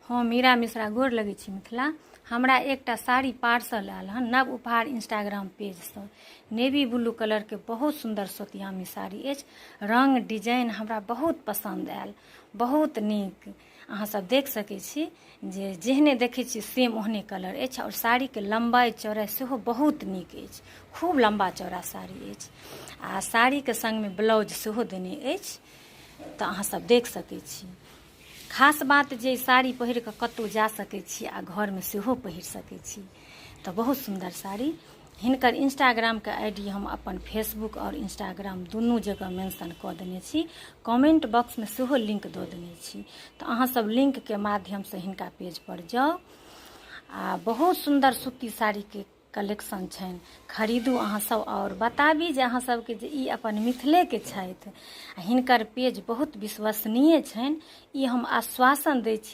हम मीरा मिश्रा, गोर लगै छी मिथिला। हमरा एकटा साड़ी पार्सल आयल हन नव उपहार इंस्टाग्राम पेजसँ। नेवी ब्लू कलरके बहुत सुन्दर सोतियामी साड़ी अछि। रङ्ग डिजाइन हमरा बहुत पसन्द आयल, बहुत नीक। अहाँ सब देख सकै छी जे जेहने देखै छी, सेम ओहने कलर अछि आओर साड़ीके लम्बाइ चौड़ाइ सेहो बहुत नीक अछि। खूब लम्बा चौड़ा साड़ी अछि आ साड़ीके सङ्गमे ब्लाउज सेहो देने अछि, तऽ अहाँ सब देख सकै छी। खास बात जे साड़ी पहिर कऽ कतहु जा सकै छी आ घरमे सेहो पहिर सकै छी, तऽ बहुत सुन्दर साड़ी। हिनकर इंस्टाग्रामके I D हम अपन फेसबुक आओर इंस्टाग्राम दुनू जगह मेंशन कऽ देने छी। कमेंट बॉक्समे सेहो लिंक दऽ देने छी, तऽ अहाँसभ लिंकके माध्यमसँ हिनका पेजपर जाउ आ बहुत सुन्दर सूती साड़ीके कलेक्शन छनि, खरीदू अहाँसभ आओर बताबी जे अहाँ सबके जे ई अपन मिथिलेके छथि। हिनकर पेज बहुत विश्वसनीय छनि, ई हम आश्वासन दै छी।